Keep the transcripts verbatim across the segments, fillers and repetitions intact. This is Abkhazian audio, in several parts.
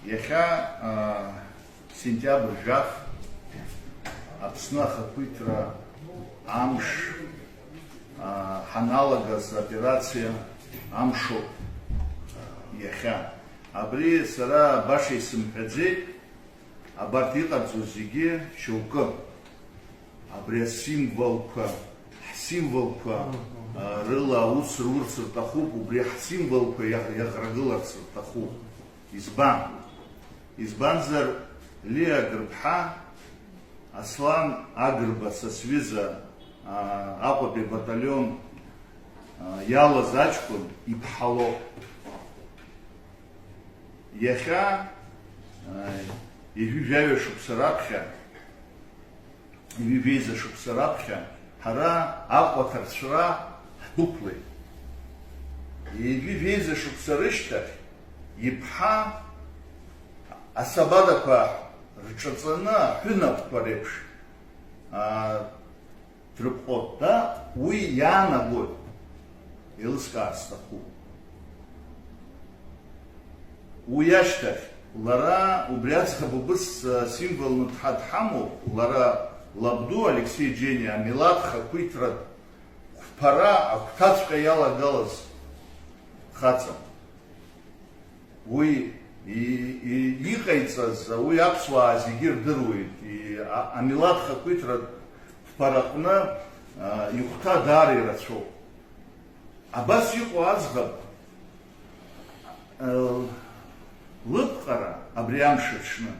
Иахьа, аа, сентиабр жәаф, Аԥсны ахақәиҭра амш, аа, ҳаналагаз аоперациа амшоуп иахьа. Абри сара баша исымҳәаӡеит, абарҭ иҟарҵо зегьы шьоукы. Абри асимволқәа, ҳсимволқәа, а, рыла аус рурц рҭахуп, убри ҳсимволқәа иаӷ-, иаӷрагыларц рҭахуп. Избан? Избанзар, Лиа Агрбҳа, Аслан Агрба са сҩыза, а, Аҟәатәи абаталион, а, иалаз аҷкәын иԥҳа лоуп. Иахьа, а, ҩажәи жәаҩа шықәса раԥхьа, ҩажәи жәеиза шықәса раԥхьа ҳара Аҟәа аҭарцәра ҳдәықәлеит. Ҩажәи жәеиза шықәса рышьҭахь иԥҳа асабадақәа рҿаҵаны аҳәынаԥқәа реиԥш, а, дрыпҟоит. Да, уи иаанагоит, еилыскаар сҭахуп. Уи ашьҭахь, лара убри аӡӷаб убыс, а, символны дҳа-, дҳамоуп, лара лабду Алексеи Џьениа амилаҭ хақәиҭратә қәԥара агәҭаҵәҟьа иалагалаз хаҵан. Уи и-, и-, иҟаиҵаз, уи аԥсуаа зегьы ирдыруеит, и-, а-, амилаҭ хақәиҭратә қәԥараҟны, а, ихәҭа даара ирацәоуп. Абас иҟоу аӡӷаб, э, лыԥҟара абри амш аҽны,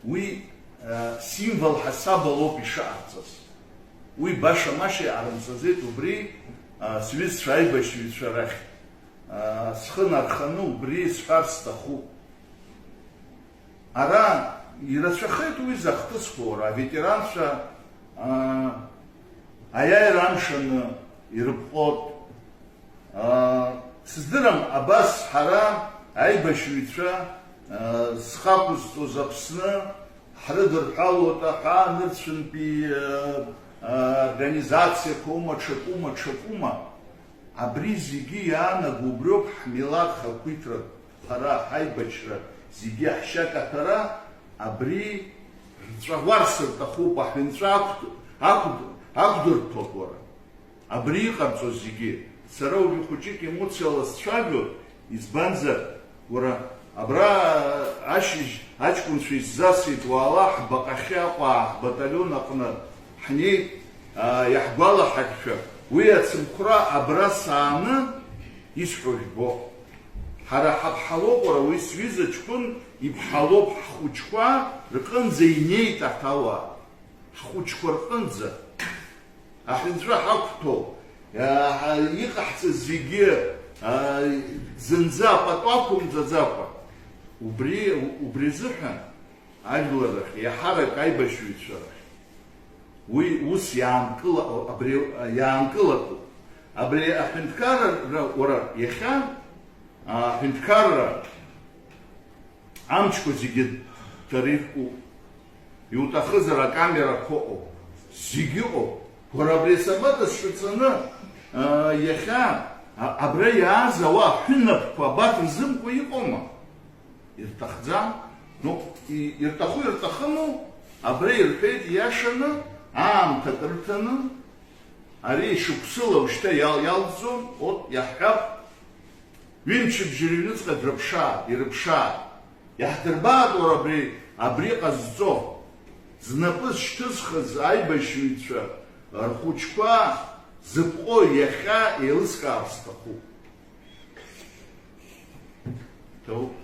уи, э, символ ҳасаб алоуп ишыҟарҵаз. Уи баша-маша иҟарымҵаӡеит убри, э, сҩызцәа аибашьыҩцәа рахь, э, схы нарханы убри сҳәар сҭахуп. Ара ирацәахеит уи захҭысқәоу, ара аветеранцәа, аа, аиааира амшаны ирыпҟоит. Аа, сыздырам, абас ҳара аибашьыҩцәа, аа, зхы ақәызҵоз Аԥсны ҳрыдырҳәалоит аҳәаа, нырцәынтәи, аа, аа, организациақәоума, ҽакума, ҽакума. Абри зегьы иаанаго убриоуп ҳмилаҭ хақәиҭратә ԥара, ҳаибашьра, зегьы ҳшьа каҭәара, абри рҵәаӷәарс рҭахуп, аҳәынҵәа ақәд-, ақәд-, ақәдырҭәоит уара. Абри иҟарҵо зегьы. Сара уажәы хәыҷык емоциала сцәажәоит, избанзар, уара, абра ашьыжь аҷкәынцәа исзасит, уаала ҳбаҟахьы Аҟәаа ҳбаталион аҟны ҳнеит, аа, иаҳгәалаҳаршәа, уи ацымхәра абра сааны исҳәо жәбо. Ҳара ҳаԥҳа лоуп, уара, уи сҩыза ҷкәын иԥҳа лоуп, ҳхәыҷқәа рҟынӡа инеит арҭ ауаа. Ҳхәыҷқәа рҟынӡа. Аҳәынҵәа ҳақәҭәоу, иа-, иҟаҳҵаз зегьы, а, зынӡа пату ақәымҵаӡакәа. Убри, убри азыҳәан ажәлар рахь, иаҳарак аибашьыҩцәа рахь уи ус иаанкыла-, абри иаанкылатәуп. Абри аҳәынҭқарра, уара, иахьа, а, аҳәынҭқарра амчқәа зегьы дара иркуп. Иуҭахызар акамерақәа ыҟоуп. Зегьы ыҟоуп. Уара абри асабада сшаҵаны, а, иахьа, а, абра иааз ауаа ҳәынапқәа абарҭ рзымкуа иҟоума? Ирҭахӡам. Ну, и-, ирҭаху ирҭахыму, абра ирҳәеит иашаны, аамҭак рыҭаны, ари шықәсыла ушьҭа иал-, иалҵӡом, от, иаҳҳәап, ҩымчыбжьа рыҩныҵҟа дрыԥшаа, ирыԥшаа. Иаҳдырбаат уара абри, абри ҟазҵо. Знапы зышьҭызхыз аибашьыҩцәа рхәыҷқәа зыԥҟо иахьа еилыскаар сҭахуп. Ҭоуп.